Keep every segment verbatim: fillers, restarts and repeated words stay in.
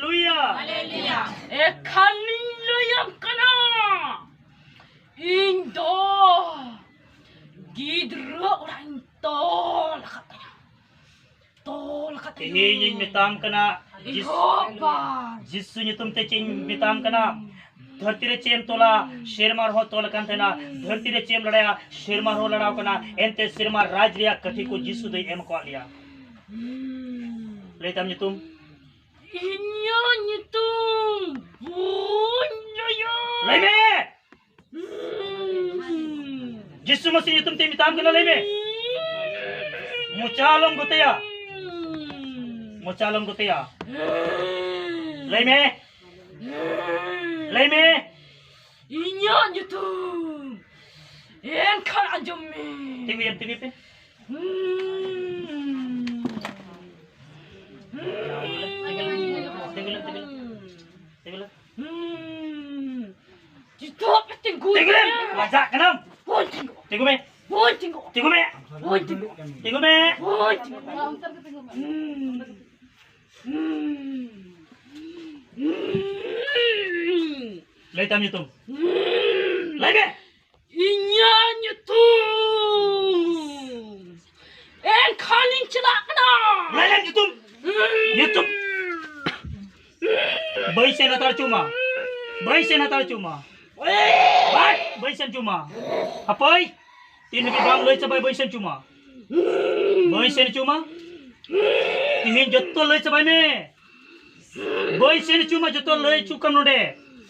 ᱦᱟᱞᱮᱞᱩᱭᱟ᱾ ᱮᱠᱷᱟᱱᱤᱧ ᱞᱟᱹᱭᱟᱢ ᱠᱟᱱᱟ, ᱤᱧ ᱫᱚ ᱜᱤᱫᱽᱨᱟᱹ ᱚᱲᱟᱜ ᱤᱧ ᱛᱚᱞ ᱟᱠᱟᱫ ᱛᱟᱭᱟ᱾ ᱛᱚᱞ ᱟᱠᱟᱫ ᱛᱟᱭᱟ᱾ ᱛᱮᱦᱮᱧ ᱤᱧ ᱢᱮᱛᱟᱢ ᱠᱟᱱᱟ, ᱡᱤᱥ- ᱮᱦᱚᱵ ᱵᱟᱨ᱾ ᱡᱤᱥᱩ ᱧᱩᱛᱩᱢ ᱛᱮ ᱪᱮᱫ ᱤᱧ ᱢᱮᱛᱟᱢ ᱠᱟᱱᱟ, ᱫᱷᱟᱹᱨᱛᱤ ᱨᱮ ᱪᱮᱫ ᱮᱢ ᱛᱚᱞᱟ, ᱥᱮᱨᱢᱟ ᱨᱮᱦᱚᱸ ᱛᱚᱞ ᱟᱠᱟᱱ ᱛᱟᱦᱮᱱᱟ᱾ ᱫᱷᱟᱹᱨᱛᱤ ᱨᱮ ᱪᱮᱫ ᱮᱢ ᱞᱟᱲᱟᱭᱟ, ᱥᱮᱨᱢᱟ ᱨᱮᱦᱚᱸ ᱞᱟᱲᱟᱣ ᱠᱟᱱᱟ᱾ ᱮᱱᱛᱮ ᱥᱮᱨᱢᱟ ᱨᱟᱡᱽ ᱨᱮᱭᱟᱜ ᱠᱟᱹᱴᱷᱤ ᱠᱚ ᱡᱤᱥᱩ ᱫᱚᱭ ᱮᱢ ᱟᱠᱟᱫ ᱞᱮᱭᱟ᱾ ᱞᱟᱹᱭ ᱛᱟᱢ ᱧᱩᱛᱩᱢ᱾ ᱤᱧᱟᱹᱜ ᱧᱩᱛᱩᱢ ᱵᱟᱹᱧ ᱞᱟᱹᱭᱟ᱾ ᱞᱟᱹᱭ ᱢᱮ᱾ ᱡᱤᱥᱩ ᱢᱟᱹᱥᱤ ᱧᱩᱛᱩᱢ ᱛᱮᱧ ᱢᱮᱛᱟᱢ ᱠᱟᱱᱟ, ᱞᱟᱹᱭ ᱢᱮ᱾ ᱢᱚᱪᱟ ᱟᱞᱚᱢ ᱜᱚᱛᱮᱭᱟ᱾ ᱢᱚᱪᱟ ᱟᱞᱚᱢ ᱜᱚᱛᱮᱭᱟ᱾ ᱞᱟᱹᱭ ᱢᱮ᱾ ᱞᱟᱹᱭ ᱢᱮ᱾ ᱤᱧᱟᱹᱜ ᱧᱩᱛᱩᱢ᱾ ᱮᱱᱠᱷᱟᱱ ᱟᱸᱡᱚᱢ ᱢᱮ᱾ ᱛᱤᱸᱜᱩᱭᱮᱢ, ᱛᱤᱸᱜᱩᱭ ᱯᱮ᱾ ᱦᱩᱸ᱾ ᱦᱩᱸ᱾ ᱛᱤᱸᱜᱩ ᱞᱮᱢ, ᱛᱤᱸᱜᱩ ᱞᱮᱢ᱾ ᱛᱤᱸᱜᱩ ᱞᱮᱢ᱾ ᱦᱩᱸ᱾ ᱪᱮᱫᱟᱜ ᱯᱮ ᱛᱤᱸᱜᱩ ᱛᱤᱸᱜᱩ ᱞᱮᱢ᱾ ᱞᱮᱱᱟ? ᱞᱟᱡᱟᱜ ᱠᱟᱱᱟᱢ? ᱵᱟᱹᱧ ᱛᱤᱸᱜᱩ᱾ ᱛᱤᱸᱜᱩ ᱢᱮ᱾ ᱵᱟᱹᱧ ᱛᱤᱸᱜᱩ᱾ ᱛᱤᱸᱜᱩ ᱢᱮ᱾ ᱵᱟᱹᱧ ᱛᱤᱸᱜᱩ᱾ ᱛᱤᱸᱜᱩ ᱢᱮ᱾ ᱵᱟᱹᱧ ᱛᱤᱸᱜᱩ᱾ ᱦᱩᱸ᱾ ᱦᱩᱸ᱾ ᱦᱩᱸ᱾ ᱞᱟᱹᱭ ᱛᱟᱢ ᱧᱩᱛᱩᱢ᱾ ᱦᱩᱸ᱾ ᱞᱟᱹᱭ ᱢᱮ᱾ ᱤᱧᱟᱹᱜ ᱧᱩᱛᱩᱢ᱾ ᱮᱱᱠᱷᱟᱱᱤᱧ ᱪᱟᱞᱟᱜ ᱠᱟᱱᱟ᱾ ᱞᱟᱹᱭ ᱞᱮᱢ ᱧᱩᱛᱩᱢ᱾ ᱧᱩᱛᱩᱢ᱾ ᱵᱟᱹᱧ ᱥᱮᱱ ᱦᱟᱛᱟᱲ ᱦᱚᱪᱚ ᱟᱢᱟ᱾ ᱵᱟᱹᱧ ᱥᱮᱱ ᱦᱟᱛᱟᱲ ᱦᱚᱪᱚ ᱟᱢᱟ᱾ ᱵᱟᱹᱧ, ᱵᱟᱹᱧ ᱥᱮᱱ ᱦᱚᱪᱚ ᱟᱢᱟ᱾ ᱦᱟᱯᱳᱭ᱾ ᱛᱤᱱ ᱦᱟᱹᱵᱤᱡ ᱵᱟᱢ ᱞᱟᱹᱭ ᱪᱟᱵᱟᱭ, ᱵᱟᱹᱧ ᱥᱮᱱ ᱦᱚᱪᱚ ᱟᱢᱟ᱾ ᱵᱟᱹᱧ ᱥᱮᱱ ᱦᱚᱪᱚ ᱟᱢᱟ᱾ ᱛᱤᱦᱤᱧ ᱡᱚᱛᱚ ᱞᱟᱹᱭ ᱪᱟᱵᱟᱭ ᱢᱮ᱾ ᱵᱟᱹᱧ ᱥᱮᱱ ᱦᱚᱪᱚ ᱟᱢᱟ, ᱡᱚᱛᱚ ᱞᱟᱹᱭ ᱦᱚᱪᱚ ᱠᱟᱢ ᱱᱚᱰᱮ᱾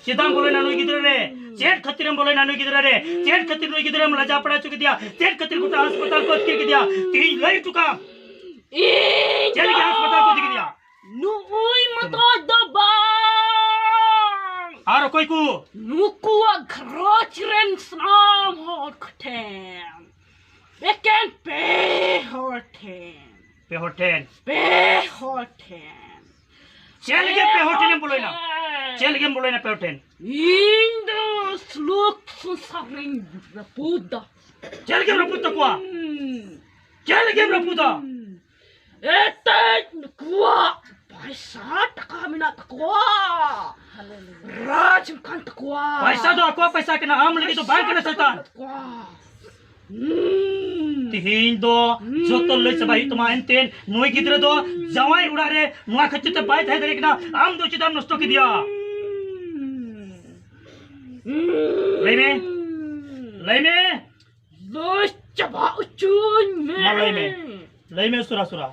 ᱪᱮᱫᱟᱜ ᱮᱢ ᱵᱚᱞᱚᱭᱮᱱᱟ ᱱᱩᱭ ᱜᱤᱫᱽᱨᱟᱹ ᱨᱮ? ᱪᱮᱫ ᱠᱷᱟᱹᱛᱤᱨᱮᱢ ᱵᱚᱞᱚᱭᱮᱱᱟ ᱱᱩᱭ ᱜᱤᱫᱽᱨᱟᱹ ᱨᱮ? ᱪᱮᱫ ᱠᱷᱟᱹᱛᱤᱨ ᱱᱩᱭ ᱜᱤᱫᱽᱨᱟᱹᱢ ᱞᱟᱡᱟᱣ ᱯᱟᱲᱟ ᱦᱚᱪᱚ ᱠᱮᱫᱮᱭᱟ? ᱪᱮᱫ ᱠᱷᱟᱹᱛᱤᱨ ᱜᱚᱴᱟ ᱦᱟᱥᱯᱟᱛᱟᱞ ᱠᱚ ᱟᱹᱛᱠᱤᱨ ᱠᱮᱫᱮᱭᱟ? ᱛᱤᱦᱤᱧ ᱞᱟᱹᱭ ᱦᱚᱪᱚ ᱠᱟᱢ᱾ ᱤᱧ ᱪᱮᱫ ᱞᱟᱹᱜᱤᱫ ᱫᱚ ᱦᱟᱥᱯᱟᱛᱟᱞ ᱠᱚ ᱤᱫᱤ ᱠᱮᱫᱮᱭᱟ? ᱱᱩᱜᱼᱩᱭ ᱢᱚᱛᱚ ᱫᱚ ᱵᱟᱝ᱾ ᱟᱨ ᱚᱠᱚᱭ ᱠᱚ? ᱱᱩᱠᱩᱣᱟᱜ ᱜᱷᱟᱨᱚᱸᱡᱽ ᱨᱮᱱ ᱥᱟᱱᱟᱢ ᱦᱚᱲ ᱠᱚᱴᱷᱮᱱ᱾ ᱮᱠᱮᱱ ᱯᱮ ᱦᱚᱲ ᱴᱷᱮᱱ᱾ ᱯᱮ ᱦᱚᱲ ᱴᱷᱮᱱ? ᱯᱮ ᱦᱚᱲ ᱴᱷᱮᱱ᱾ ᱪᱮᱫ ᱞᱟᱹᱜᱤᱫ ᱯᱮ ᱦᱚᱲ ᱴᱷᱮᱱᱮᱢ ᱵᱚᱞᱚᱭᱮᱱᱟ? ᱪᱮᱫ ᱞᱟᱹᱜᱤᱫ ᱮᱢ ᱵᱚᱞᱚᱭᱮᱱᱟ ᱯᱮ ᱦᱚᱲ ᱴᱷᱮᱱ? ᱤᱧ ᱫᱚ ᱥᱩᱞᱩᱠ ᱥᱚᱝᱥᱟᱨ ᱨᱤᱧ ᱨᱟᱹᱯᱩᱫᱟ᱾ ᱪᱮᱫ ᱞᱟᱹᱜᱤᱫ ᱮᱢ ᱨᱟᱹᱯᱩᱫ ᱛᱟᱠᱚᱣᱟ? ᱦᱩᱸ᱾ ᱪᱮᱫ ᱞᱟᱹᱜᱤᱫ ᱮᱢ ᱨᱟᱹᱯᱩᱫᱟ? ᱦᱩᱸ᱾ ᱮᱴᱟᱜ ᱱᱩᱠᱩᱣᱟᱜ ᱯᱟᱭᱥᱟ ᱴᱟᱠᱟ ᱢᱮᱱᱟᱜ ᱛᱟᱠᱚᱣᱟ᱾ ᱨᱟᱡᱽ ᱠᱟᱱ ᱛᱟᱠᱚᱣᱟ᱾ ᱯᱟᱭᱥᱟ ᱫᱚ ᱟᱠᱚᱣᱟᱜ ᱯᱟᱭᱥᱟ ᱠᱟᱱᱟ, ᱟᱢ ᱞᱟᱹᱜᱤᱫ ᱫᱚ ᱵᱟᱝ ᱠᱟᱱᱟ, ᱥᱟᱭᱛᱟᱱ᱾ ᱯᱟᱭᱥᱟ ᱴᱟᱠᱟ ᱢᱮᱱᱟᱜ ᱛᱟᱠᱚᱣᱟ᱾ ᱦᱩᱸ᱾ ᱛᱤᱦᱤᱧ ᱫᱚ ᱦᱩᱸ᱾ ᱡᱚᱛᱚ ᱞᱟᱹᱭ ᱪᱟᱵᱟ ᱦᱩᱭᱩᱜ ᱛᱟᱢᱟ᱾ ᱮᱱᱛᱮ ᱱᱩᱭ ᱜᱤᱫᱽᱨᱟᱹ ᱫᱚ ᱦᱩᱸ᱾ ᱡᱟᱶᱟᱭ ᱚᱲᱟᱜ ᱨᱮ ᱱᱚᱣᱟ ᱠᱷᱟᱹᱛᱤᱨ ᱛᱮ ᱵᱟᱭ ᱛᱟᱦᱮᱸ ᱫᱟᱲᱮᱭᱟᱜ ᱠᱟᱱᱟ, ᱟᱢ ᱫᱚ ᱪᱮᱫᱟᱜ ᱮᱢ ᱱᱚᱥᱴᱚ ᱠᱮᱫᱮᱭᱟ? ᱦᱩᱸ᱾ ᱞᱟᱹᱭ ᱢᱮ, ᱞᱟᱹᱭ ᱢᱮ᱾ ᱞᱟᱹᱭ ᱪᱟᱵᱟ ᱦᱚᱪᱚᱧ ᱢᱮ᱾ ᱢᱟ ᱞᱟᱹᱭ ᱢᱮ, ᱞᱟᱹᱭ ᱢᱮ ᱥᱩᱨᱟ ᱥᱩᱨᱟ᱾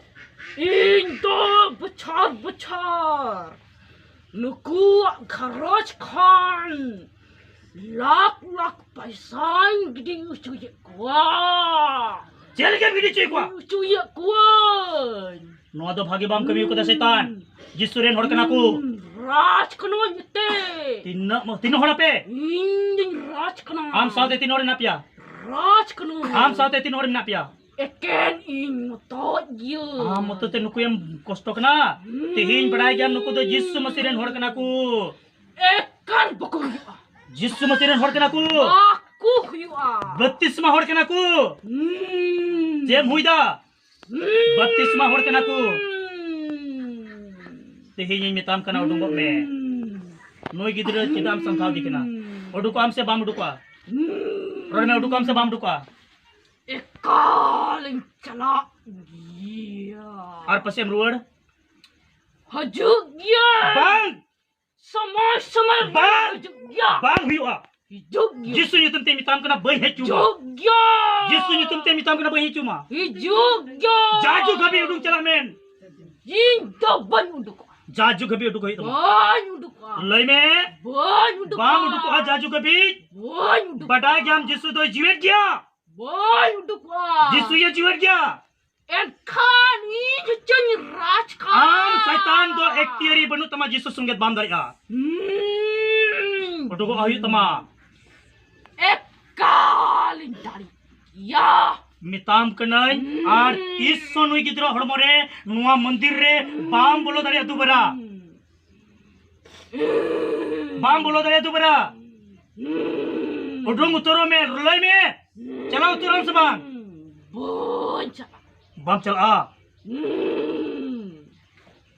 ᱤᱧ ᱫᱚ ᱵᱚᱪᱷᱚᱨ ᱵᱚᱪᱷᱚᱨ ᱱᱩᱠᱩᱣᱟᱜ ᱜᱷᱟᱨᱚᱸᱡᱽ ᱠᱷᱚᱱ ᱞᱟᱠᱷ ᱞᱟᱠᱷ ᱯᱟᱭᱥᱟᱧ ᱜᱤᱰᱤ ᱦᱚᱪᱚᱭᱮᱫ ᱠᱚᱣᱟ᱾ ᱪᱮᱫ ᱞᱮᱠᱟᱢ ᱜᱤᱰᱤ ᱦᱚᱪᱚᱭᱮᱫ ᱠᱚᱣᱟ? ᱦᱚᱪᱚᱭᱮᱫ ᱠᱚᱣᱟᱧ᱾ ᱱᱚᱣᱟ ᱫᱚ ᱵᱷᱟᱜᱮ ᱵᱟᱢ ᱠᱟᱹᱢᱤ ᱠᱟᱫᱟ, ᱥᱮᱛᱟᱱ᱾ ᱦᱩᱸ᱾ ᱡᱤᱥᱩ ᱨᱮᱱ ᱦᱚᱲ ᱠᱟᱱᱟ ᱠᱚ᱾ ᱦᱩᱸ, ᱨᱟᱡᱽ ᱠᱟᱹᱱᱟᱹᱧ ᱮᱱᱛᱮ᱾ ᱛᱤᱱᱟᱹᱜ ᱢᱚ-, ᱛᱤᱱᱟᱹᱜ ᱦᱚᱲ ᱟᱯᱮ? ᱤᱧ ᱫᱩᱧ ᱨᱟᱡᱽ ᱠᱟᱱᱟ᱾ ᱟᱢ ᱥᱟᱶᱛᱮ ᱛᱤᱱ ᱦᱚᱲ ᱢᱮᱱᱟᱜ ᱯᱮᱭᱟ? ᱨᱟᱡᱽ ᱠᱟᱹᱱᱟᱹᱧ᱾ ᱟᱢ ᱥᱟᱶᱛᱮ ᱛᱤᱱ ᱦᱚᱲ ᱢᱮᱱᱟᱜ ᱯᱮᱭᱟ? ᱮᱠᱮᱱ ᱤᱧ ᱢᱚᱛᱚᱡ ᱜᱤᱭᱟᱹᱧ᱾ ᱟᱢ ᱢᱚᱛᱚ ᱛᱮ ᱱᱩᱠᱩᱭᱮᱢ ᱠᱚᱥᱴᱚ ᱠᱟᱱᱟ? ᱦᱩᱸ᱾ ᱛᱮᱦᱮᱧ ᱵᱟᱲᱟᱭ ᱜᱮᱭᱟᱢ, ᱱᱩᱠᱩ ᱫᱚ ᱡᱤᱥᱩ ᱢᱟᱹᱥᱤ ᱨᱮᱱ ᱦᱚᱲ ᱠᱟᱱᱟ ᱠᱚ᱾ ᱮᱠᱟᱞ ᱵᱟᱠᱚ ᱦᱩᱭᱩᱜᱼᱟ᱾ ᱡᱤᱥᱩ ᱢᱟᱹᱥᱤ ᱨᱮᱱ ᱦᱚᱲ ᱠᱟᱱᱟ ᱠᱚ᱾ ᱵᱟᱠᱚ ᱦᱩᱭᱩᱜᱼᱟ᱾ ᱵᱟᱯᱛᱤᱥᱢᱟ ᱦᱚᱲ ᱠᱟᱱᱟ ᱠᱚ᱾ ᱦᱩᱸ᱾ ᱪᱮᱫ ᱮᱢ ᱦᱩᱭ ᱫᱟ? ᱦᱩᱸ᱾ ᱵᱟᱯᱛᱤᱥᱢᱟ ᱦᱚᱲ ᱠᱟᱱᱟ ᱠᱚ᱾ ᱛᱮᱦᱮᱧ ᱤᱧ ᱢᱮᱛᱟᱢ ᱠᱟᱱᱟ, ᱩᱰᱩᱝᱚᱜ ᱢᱮ᱾ ᱦᱩᱸ᱾ ᱱᱩᱭ ᱜᱤᱫᱽᱨᱟᱹ ᱪᱮᱫᱟᱜ ᱮᱢ ᱥᱟᱢᱴᱷᱟᱣ ᱮᱫᱮ ᱠᱟᱱᱟ? ᱦᱩᱸ᱾ ᱩᱰᱩᱠᱚᱜ ᱟᱢ ᱥᱮ ᱵᱟᱢ ᱩᱰᱩᱠᱚᱜᱼᱟ? ᱦᱩᱸ᱾ ᱨᱚᱲ ᱢᱮ, ᱩᱰᱩᱠᱚᱜ ᱟᱢ ᱥᱮ ᱵᱟᱢ ᱩᱰᱩᱠᱚᱜᱼᱟ? ᱮᱠᱟᱞᱤᱧ ᱪᱟᱞᱟᱜ ᱜᱮᱭᱟ᱾ ᱟᱨ ᱯᱟᱥᱮᱢ ᱨᱩᱣᱟᱹᱲ? ᱦᱤᱡᱩᱜ ᱜᱮᱭᱟ᱾ ᱵᱟᱝ᱾ ᱥᱚᱢᱚᱭ ᱥᱚᱢᱚᱭ ᱵᱟᱝ᱾ ᱦᱤᱡᱩᱜ ᱜᱮᱭᱟ᱾ ᱵᱟᱝ ᱦᱩᱭᱩᱜᱼᱟ᱾ ᱦᱤᱡᱩᱜ ᱜᱮᱭᱟ᱾ ᱡᱤᱥᱩ ᱧᱩᱛᱩᱢ ᱛᱮ ᱢᱮᱛᱟᱢ ᱠᱟᱱᱟ, ᱵᱟᱹᱧ ᱦᱮᱡ ᱦᱚᱪᱚ ᱟᱢᱟ᱾ ᱦᱤᱡᱩᱜ ᱜᱮᱭᱟ᱾ ᱡᱤᱥᱩ ᱧᱩᱛᱩᱢ ᱛᱮ ᱢᱮᱛᱟᱢ ᱠᱟᱱᱟ, ᱵᱟᱹᱧ ᱦᱮᱡ ᱦᱚᱪᱚ ᱟᱢᱟ᱾ ᱦᱤᱡᱩᱜ ᱜᱮᱭᱟ᱾ ᱡᱟ ᱡᱩᱜᱽ ᱦᱟᱹᱵᱤᱡ ᱩᱰᱩᱝ ᱪᱟᱞᱟᱜ ᱢᱮ᱾ ᱤᱧ ᱫᱚ ᱵᱟᱹᱧ ᱩᱰᱩᱠᱚᱜᱼᱟ᱾ ᱡᱟ ᱡᱩᱜᱽ ᱦᱟᱹᱵᱤᱡ ᱩᱰᱩᱠ ᱦᱩᱭᱩᱜ ᱛᱟᱢᱟ᱾ ᱵᱟᱹᱧ ᱩᱰᱩᱠᱚᱜᱼᱟ᱾ ᱞᱟᱹᱭ ᱢᱮ᱾ ᱵᱟᱹᱧ ᱩᱰᱩᱠᱚᱜᱼᱟ᱾ ᱵᱟᱢ ᱩᱰᱩᱠᱚᱜᱼᱟ ᱡᱟ ᱡᱩᱜᱽ ᱦᱟᱹᱵᱤᱡ? ᱵᱟᱹᱧ ᱩᱰᱩᱠᱚᱜᱼᱟ᱾ ᱵᱟᱰᱟᱭ ᱜᱮᱭᱟᱢ ᱡᱤᱥᱩ ᱫᱚᱭ ᱡᱤᱣᱮᱫ ᱜᱮᱭᱟ᱾ ᱵᱟᱹᱧ ᱩᱰᱩᱠᱚᱜᱼᱟ᱾ ᱡᱤᱥᱩ ᱭᱮ ᱡᱤᱣᱮᱫ ᱜᱮᱭᱟ᱾ ᱮᱱᱠᱷᱟᱱ ᱤᱧ ᱦᱚᱪᱚᱧ ᱨᱟᱡᱽ ᱠᱷᱟᱱ᱾ ᱟᱢ ᱥᱟᱭᱛᱟᱱ ᱫᱚ ᱮᱠᱛᱤᱭᱟᱨᱤ ᱵᱟᱹᱱᱩᱜ ᱛᱟᱢᱟ, ᱡᱤᱥᱩ ᱥᱚᱸᱜᱮ ᱵᱟᱢ ᱫᱟᱲᱮᱭᱟᱜᱼᱟ᱾ ᱦᱩᱸ᱾ ᱩᱰᱩᱠᱚᱜ ᱦᱩᱭᱩᱜ ᱛᱟᱢᱟ᱾ ᱮᱠᱟᱞᱤᱧ ᱫᱟᱲᱮᱭᱟᱜ ᱜᱮᱭᱟ᱾ ᱢᱮᱛᱟᱢ ᱠᱟᱹᱱᱟᱹᱧ, ᱦᱩᱸ᱾ ᱟᱨ ᱛᱤᱥ ᱦᱚᱸ ᱱᱩᱭ ᱜᱤᱫᱽᱨᱟᱹ ᱦᱚᱲᱢᱚ ᱨᱮ ᱱᱚᱣᱟ ᱢᱚᱱᱫᱤᱨ ᱨᱮ ᱵᱟᱢ ᱵᱚᱞᱚ ᱫᱟᱲᱮᱭᱟᱜᱼᱟ ᱫᱩᱵᱟᱨᱟ᱾ ᱦᱩᱸ᱾ ᱵᱟᱢ ᱵᱚᱞᱚ ᱫᱟᱲᱮᱭᱟᱜᱼᱟ ᱫᱩᱵᱟᱨᱟ᱾ ᱦᱩᱸ᱾ ᱩᱰᱩᱝ ᱩᱛᱟᱹᱨᱚᱜ ᱢᱮ, ᱞᱟᱹᱭ ᱢᱮ᱾ ᱪᱟᱞᱟᱣ ᱩᱛᱟᱹᱨᱚᱜ ᱟᱢ ᱥᱮ ᱵᱟᱝ? ᱵᱟᱹᱧ ᱪᱟᱞᱟᱜᱼᱟ᱾ ᱵᱟᱢ ᱪᱟᱞᱟᱜᱼᱟ? ᱦᱩᱸ᱾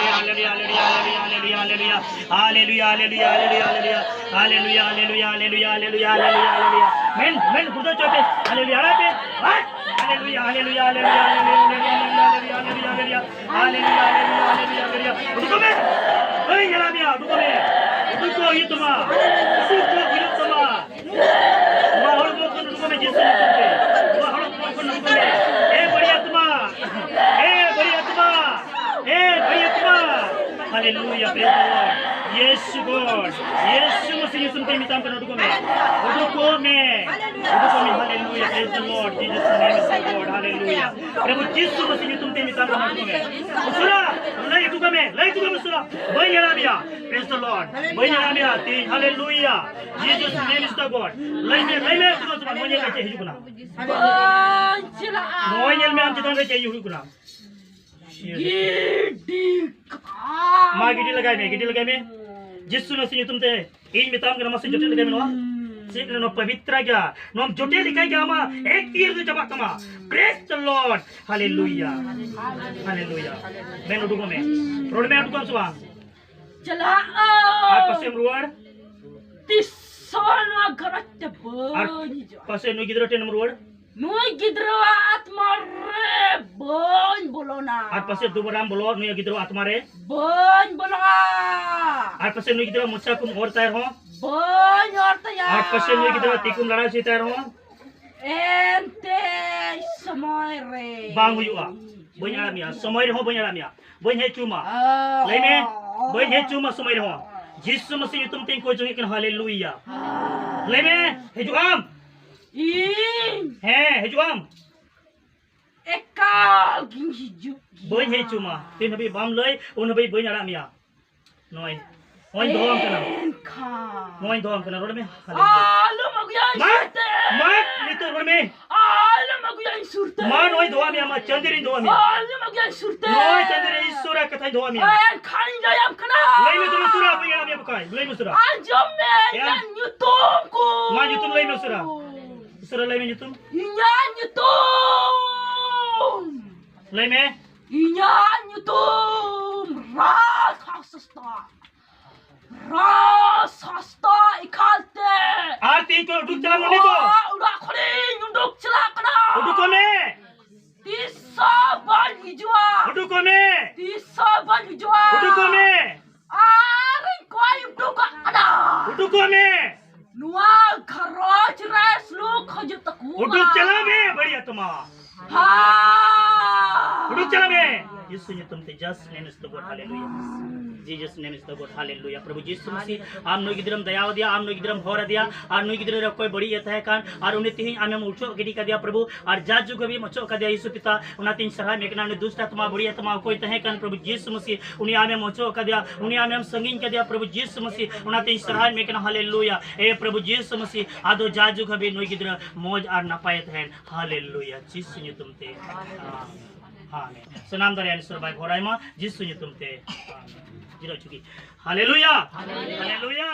Hallelujah, hallelujah, hallelujah, hallelujah. Hallelujah, hallelujah, hallelujah, hallelujah. Hallelujah, hallelujah, hallelujah, hallelujah, hallelujah, hallelujah. Men, men, gudo chote. Hallelujah, hallelujah. Hallelujah, hallelujah, hallelujah, hallelujah. Hallelujah, hallelujah, hallelujah, hallelujah. Uduko me. Hey, yala mia, uduko me. Uduko yutuma. Uduko yutuma. Nᱚᱣᱟ ᱦᱚᱲᱢᱚ ᱠᱷᱚᱱ ᱩᱰᱩᱠᱚᱜ ᱢᱮ, ᱡᱤᱥᱩ ᱧᱩᱛᱩᱢ ᱛᱮ᱾ ᱱᱚᱣᱟ ᱦᱚᱲᱢᱚ ᱠᱷᱚᱱ ᱩᱰᱩᱠᱚᱜ ᱢᱮ᱾ ᱮ ᱵᱟᱹᱲᱤᱡ ᱟᱛᱢᱟ, ᱮ ᱵᱟᱹᱲᱤᱡ ᱟᱛᱢᱟ, ᱮ ᱵᱟᱹᱲᱤᱡ ᱟᱛᱢᱟ᱾ Hallelujah, praise the Lord. ᱤᱭᱮᱥᱩ ᱜᱚᱰ, ᱤᱭᱮᱥᱩ ᱢᱟᱥᱤ ᱧᱩᱛᱩᱢ ᱛᱮ ᱢᱮᱛᱟᱢ ᱠᱟᱱᱟ, ᱩᱰᱩᱠᱚᱜ ᱢᱮ, ᱩᱰᱩᱠᱚᱜ ᱢᱮ, ᱩᱰᱩᱠᱚᱜ ᱢᱮ᱾ Hallelujah, praise the Lord. Jesus' name is the God. Hallelujah. ᱯᱨᱚᱵᱷᱩ ᱡᱤᱥᱩ ᱢᱟᱥᱤ ᱧᱩᱛᱩᱢ ᱛᱮ ᱢᱮᱛᱟᱢ ᱠᱟᱱᱟ, ᱩᱰᱩᱠᱚᱜ ᱢᱮ᱾ ᱩᱥᱟᱹᱨᱟ, ᱞᱟᱹᱭ ᱦᱚᱴᱚ ᱠᱟᱜ ᱢᱮ, ᱞᱟᱹᱭ ᱦᱚᱴᱚ ᱠᱟᱜ ᱢᱮ ᱩᱥᱟᱹᱨᱟ᱾ ᱵᱟᱹᱧ ᱧᱮᱞ ᱢᱮᱭᱟ, praise the Lord. ᱵᱟᱹᱧ ᱧᱮᱞ ᱢᱮᱭᱟ ᱛᱮᱦᱮᱧ, hallelujah. Jesus' name is the God. ᱞᱟᱹᱭ ᱢᱮ, ᱞᱟᱹᱭ ᱢᱮ, ᱥᱩᱨ ᱥᱩᱨ, ᱱᱚᱜᱼᱚᱭ ᱧᱮᱞ ᱢᱮ ᱪᱮᱫ ᱦᱤᱡᱩᱜ ᱠᱟᱱᱟ᱾ ᱵᱟᱹᱧ ᱪᱟᱞᱟᱜᱼᱟ᱾ ᱱᱚᱜᱼᱚᱭ ᱧᱮᱞ ᱢᱮ ᱟᱢ ᱪᱮᱛᱟᱱ ᱨᱮ ᱪᱮᱫ ᱦᱩᱭᱩᱜ ᱠᱟᱱᱟ᱾ ᱜᱤᱰᱤ ᱠᱟᱜ ᱢᱟ, ᱜᱤᱰᱤ ᱞᱟᱜᱟᱭ ᱢᱮ, ᱜᱤᱰᱤ ᱞᱟᱜᱟᱭ ᱢᱮ᱾ ᱡᱤᱥᱩ ᱱᱟᱥᱤ ᱧᱩᱛᱩᱢ ᱛᱮ ᱤᱧ ᱢᱮᱛᱟᱢ ᱠᱟᱱᱟ, ᱢᱟᱥᱮ ᱡᱚᱴᱮᱫ ᱞᱮᱜᱟᱭ ᱢᱮ ᱱᱚᱣᱟ᱾ ᱪᱮᱫ ᱠᱟᱱᱟ ᱱᱚᱣᱟ? ᱯᱚᱵᱤᱛᱨᱟ ᱜᱮᱭᱟ᱾ ᱱᱚᱣᱟᱢ ᱡᱚᱴᱮᱫ ᱞᱮᱠᱷᱟᱡ ᱜᱮ ᱟᱢᱟᱜ ᱮᱠ ᱛᱤᱨ ᱫᱚ ᱪᱟᱵᱟᱜ ᱛᱟᱢᱟ᱾ Praise the Lord. Hallelujah. Hallelujah. ᱢᱮᱱ ᱩᱰᱩᱠᱚᱜ ᱢᱮ᱾ ᱨᱚᱲ ᱢᱮ, ᱩᱰᱩᱠᱚᱜ ᱟᱢ ᱥᱮ ᱵᱟᱝ? ᱪᱟᱞᱟᱜ᱾ ᱟᱨ ᱯᱟᱥᱮᱢ ᱨᱩᱣᱟᱹᱲ? ᱛᱤᱥ ᱦᱚᱸ ᱱᱚᱣᱟ ᱜᱷᱟᱨᱚᱸᱡᱽ ᱛᱮ ᱟᱨ ᱵᱟᱹᱧ ᱦᱤᱡᱩᱜᱼᱟ᱾ ᱯᱟᱥᱮ ᱱᱩᱭ ᱜᱤᱫᱽᱨᱟᱹ ᱴᱷᱮᱱ ᱮᱢ ᱨᱩᱣᱟᱹᱲ? ᱱᱩᱭ ᱜᱤᱫᱽᱨᱟᱹᱣᱟᱜ ᱟᱛᱢᱟ ᱨᱮ ᱵᱟᱹᱧ ᱵᱚᱞᱚᱱᱟ᱾ ᱟᱨ ᱯᱟᱥᱮ ᱫᱩᱵᱟᱨᱟᱢ ᱵᱚᱞᱚ ᱱᱩᱭ ᱜᱤᱫᱽᱨᱟᱹ ᱟᱛᱢᱟ ᱨᱮ? ᱵᱟᱹᱧ ᱵᱚᱞᱚᱜᱼᱟ᱾ ᱟᱨ ᱯᱟᱥᱮ ᱱᱩᱭ ᱜᱤᱫᱽᱨᱟᱹ ᱢᱚᱪᱟ ᱠᱚᱢ ᱚᱨ ᱛᱟᱭ ᱨᱮᱦᱚᱸ? ᱵᱟᱹᱧ ᱚᱨ ᱛᱟᱭᱟ᱾ ᱟᱨ ᱯᱟᱥᱮ ᱱᱩᱭ ᱜᱤᱫᱽᱨᱟᱹ ᱛᱤ ᱠᱚᱢ ᱞᱟᱲᱟᱣ ᱦᱚᱪᱚᱭ ᱛᱟᱭ ᱨᱮᱦᱚᱸ? ᱮᱱᱛᱮ ᱥᱚᱢᱚᱭ ᱨᱮ ᱵᱟᱝ ᱦᱩᱭᱩᱜᱼᱟ᱾ ᱵᱟᱹᱧ ᱟᱲᱟᱜ ᱢᱮᱭᱟ, ᱥᱚᱢᱚᱭ ᱨᱮᱦᱚᱸ ᱵᱟᱹᱧ ᱟᱲᱟᱜ ᱢᱮᱭᱟ, ᱵᱟᱹᱧ ᱦᱮᱡ ᱦᱚᱪᱚ ᱟᱢᱟ᱾ ᱞᱟᱹᱭ ᱢᱮ, ᱵᱟᱹᱧ ᱦᱮᱡ ᱦᱚᱪᱚ ᱟᱢᱟ ᱥᱚᱢᱚᱭ ᱨᱮᱦᱚᱸ᱾ ᱡᱤᱥᱩ ᱢᱟᱥᱤ ᱧᱩᱛᱩᱢ ᱛᱮᱧ ᱠᱚᱭ ᱡᱚᱝ ᱠᱟᱱᱟ, ᱦᱟᱞᱮᱞᱩᱭᱟ᱾ ᱞᱟᱹᱭ ᱢᱮ, ᱦᱤᱡᱩᱜ ᱟᱢ? ᱤᱧ ᱦᱮᱸ, ᱦᱤᱡᱩᱜ ᱟᱢ? ᱮᱠᱟᱞ ᱜᱤᱧ ᱦᱤᱡᱩᱜ ᱜᱮᱭᱟ᱾ ᱵᱟᱹᱧ ᱦᱮᱡ ᱦᱚᱪᱚ ᱟᱢᱟ᱾ ᱛᱤᱱ ᱦᱟᱹᱵᱤᱡ ᱵᱟᱢ ᱞᱟᱹᱭ, ᱩᱱ ᱦᱟᱹᱵᱤᱡ ᱵᱟᱹᱧ ᱟᱲᱟᱜ ᱢᱮᱭᱟ᱾ ᱱᱚᱜᱼᱚᱭ, ᱱᱚᱜᱼᱚᱭ ᱫᱚᱦᱚ ᱟᱢ ᱠᱟᱱᱟ᱾ ᱮᱱᱠᱷᱟᱱ ᱱᱚᱜᱼᱚᱭ ᱫᱚᱦᱚ ᱟᱢ ᱠᱟᱱᱟ, ᱨᱚᱲ ᱢᱮ, ᱦᱟᱞᱮᱞᱩᱭᱟ᱾ ᱟᱞᱚᱢ ᱟᱹᱜᱩᱭᱟ ᱤᱧ ᱢᱟ, ᱥᱩᱨ ᱛᱮ᱾ ᱢᱟ, ᱱᱤᱛᱚᱜ ᱨᱚᱲ ᱢᱮ᱾ ᱟᱞᱚᱢ ᱟᱹᱜᱩᱭᱟ ᱤᱧ ᱥᱩᱨ ᱛᱮ᱾ ᱢᱟ, ᱱᱚᱜᱼᱚᱭ ᱫᱚᱦᱚ ᱟᱢ ᱢᱮᱭᱟ, ᱢᱟ, ᱪᱟᱸᱫᱤ ᱨᱤᱧ ᱫᱚᱦᱚ ᱟᱢ ᱢᱮᱭᱟ᱾ ᱟᱞᱚᱢ ᱟᱹᱜᱩᱭᱟ ᱤᱧ ᱥᱩᱨ ᱛᱮ᱾ ᱱᱚᱜᱼᱚᱭ ᱪᱟᱸᱫᱤ ᱨᱮ ᱤᱥᱚᱨᱟᱜ ᱠᱟᱛᱷᱟᱧ ᱫᱚᱦᱚ ᱟᱢ ᱢᱮᱭᱟ᱾ ᱮᱱᱠᱷᱟᱱᱤᱧ ᱞᱟᱹᱭᱟᱢ ᱠᱟᱱᱟ᱾ ᱞᱟᱹᱭ ᱢᱮ ᱛᱚᱵᱮ ᱥᱩᱨᱟ, ᱵᱟᱹᱧ ᱟᱲᱟᱜ ᱢᱮᱭᱟ ᱵᱚᱠᱚᱭ, ᱞᱟᱹᱭ ᱢᱮ ᱥᱩᱨᱟ᱾ ᱟᱸᱡᱚᱢ ᱢᱮ, ᱮᱭᱟ᱾ ᱤᱧᱟᱹᱜ ᱧᱩᱛᱩᱢ ᱠᱚ᱾ ᱢᱟ, ᱧᱩᱛᱩᱢ ᱞᱟᱹᱭ ᱢᱮ ᱩᱥᱟᱹᱨᱟ᱾ ᱩᱥᱟᱹᱨᱟ ᱞᱟᱹᱭ ᱢᱮ ᱧᱩᱛᱩᱢ᱾ ᱤᱧᱟᱹᱜ ᱧᱩᱛᱩᱢ᱾ ᱞᱟᱹᱭ ᱢᱮ᱾ ᱤᱧᱟᱹᱜ ᱧᱩᱛᱩᱢ ᱨᱟᱡᱽ ᱦᱟᱸᱥᱫᱟ᱾ ᱨᱟᱡᱽ ᱦᱟᱸᱥᱫᱟ ᱮᱠᱟᱞ ᱛᱮ᱾ ᱟᱨ ᱛᱤᱦᱤᱧ ᱠᱷᱚᱱ ᱩᱰᱩᱠ ᱪᱟᱞᱟᱜ ᱢᱮ ᱱᱤᱛᱚᱜ᱾ ᱱᱚᱣᱟ ᱚᱲᱟᱜ ᱠᱷᱚᱱᱤᱧ ᱩᱰᱩᱠ ᱪᱟᱞᱟᱜ ᱠᱟᱱᱟ᱾ ᱩᱰᱩᱠᱚᱜ ᱢᱮ᱾ ᱛᱤᱥ ᱦᱚᱸ ᱵᱟᱹᱧ ᱦᱤᱡᱩᱜᱼᱟ᱾ ᱩᱰᱩᱠᱚᱜ ᱢᱮ᱾ ᱛᱤᱥ ᱦᱚᱸ ᱵᱟᱹᱧ ᱦᱤᱡᱩᱜᱼᱟ᱾ ᱩᱰᱩᱠᱚᱜ ᱢᱮ᱾ ᱟᱨᱤᱧ ᱠᱚᱭ ᱩᱰᱩᱠᱟᱜ ᱠᱟᱱᱟ᱾ ᱩᱰᱩᱠᱚᱜ ᱢᱮ᱾ ᱱᱚᱣᱟ ᱜᱷᱟᱨᱚᱸᱡᱽ ᱨᱮ ᱥᱩᱞᱩᱠ ᱦᱤᱡᱩᱜ ᱛᱟᱠᱚ ᱩᱰᱩᱠ ᱢᱟ᱾ ᱪᱟᱞᱟᱜ ᱢᱮ, ᱵᱟᱹᱲᱤᱡ ᱟᱛᱢᱟ᱾ ᱦᱟ᱾ ᱩᱰᱩᱠ ᱪᱟᱞᱟᱜ ᱢᱮ᱾ ᱡᱤᱥᱩ ᱧᱩᱛᱩᱢ ᱛᱮ, just name is the God, hallelujah. Jesus name is the God, hallelujah. ᱯᱨᱚᱵᱷᱩ ᱡᱤᱥᱩ ᱢᱟᱥᱤ, ᱟᱢ ᱱᱩᱭ ᱜᱤᱫᱽᱨᱟᱹᱢ ᱫᱟᱭᱟ ᱟᱫᱮᱭᱟ, ᱟᱢ ᱱᱩᱭ ᱜᱤᱫᱽᱨᱟᱹᱢ ᱦᱚᱨ ᱟᱫᱮᱭᱟ, ᱟᱨ ᱱᱩᱭ ᱜᱤᱫᱽᱨᱟᱹ ᱨᱮ ᱚᱠᱚᱭ ᱵᱟᱹᱲᱤᱡ ᱮ ᱛᱟᱦᱮᱸ ᱠᱟᱱ, ᱟᱨ ᱩᱱᱤ ᱛᱮᱦᱮᱧ ᱟᱢᱮᱢ ᱚᱪᱚᱜ ᱜᱤᱰᱤ ᱠᱟᱫᱮᱭᱟ ᱯᱨᱚᱵᱷᱩ, ᱟᱨ ᱡᱟ ᱡᱩᱜᱽ ᱦᱟᱹᱵᱤᱡ ᱮᱢ ᱚᱪᱚᱜ ᱠᱟᱫᱮᱭᱟ ᱭᱤᱥᱩ ᱯᱤᱛᱟ, ᱚᱱᱟᱛᱮᱧ ᱥᱟᱨᱦᱟᱣ ᱢᱮ ᱠᱟᱱᱟ᱾ ᱩᱱᱤ ᱫᱩᱥᱴ ᱟᱛᱢᱟ, ᱵᱟᱹᱲᱤᱡ ᱟᱛᱢᱟ ᱚᱠᱚᱭ ᱛᱟᱦᱮᱸ ᱠᱟᱱ ᱯᱨᱚᱵᱷᱩ ᱡᱤᱥᱩ ᱢᱟᱥᱤ, ᱩᱱᱤ ᱟᱢᱮᱢ ᱚᱪᱚᱜ ᱠᱟᱫᱮᱭᱟ, ᱩᱱᱤ ᱟᱢᱮᱢ ᱥᱟᱺᱜᱤᱧ ᱠᱟᱫᱮᱭᱟ ᱯᱨᱚᱵᱷᱩ ᱡᱤᱥᱩ ᱢᱟᱥᱤ, ᱚᱱᱟᱛᱮᱧ ᱥᱟᱨᱦᱟᱣ ᱢᱮ ᱠᱟᱱᱟ᱾ ᱦᱟᱞᱮᱞᱩᱭᱟ᱾ ᱮ ᱯᱨᱚᱵᱷᱩ ᱡᱤᱥᱩ ᱢᱟᱥᱤ, ᱟᱫᱚ ᱡᱟ ᱡᱩᱜᱽ ᱦᱟᱹᱵᱤᱡ ᱱᱩᱭ ᱜᱤᱫᱽᱨᱟᱹ ᱢᱚᱡᱽ ᱟᱨ ᱱᱟᱯᱟᱭ ᱮ ᱛᱟᱦᱮᱱ᱾ ᱦᱟᱞᱮᱞᱩᱭᱟ, ᱡᱤᱥᱩ ᱧᱩᱛᱩᱢ ᱛᱮ᱾ ᱟᱢᱮᱱ᱾ ᱟᱢᱮᱱ᱾ ᱥᱟᱱᱟᱢ ᱫᱟᱲᱮᱭᱟᱱ ᱤᱥᱚᱨ ᱵᱟᱭ ᱵᱷᱚᱨᱟᱭ ᱢᱟ ᱡᱤᱥᱩ ᱧᱩᱛᱩᱢ ᱛᱮ᱾ ᱟᱢᱮᱱ᱾ ᱡᱤᱨᱟᱹᱣ ᱦᱚᱪᱚ ᱜᱮ᱾ ᱦᱟᱞᱮᱞᱩᱭᱟ᱾ ᱦᱟᱞᱮᱞᱩᱭᱟ᱾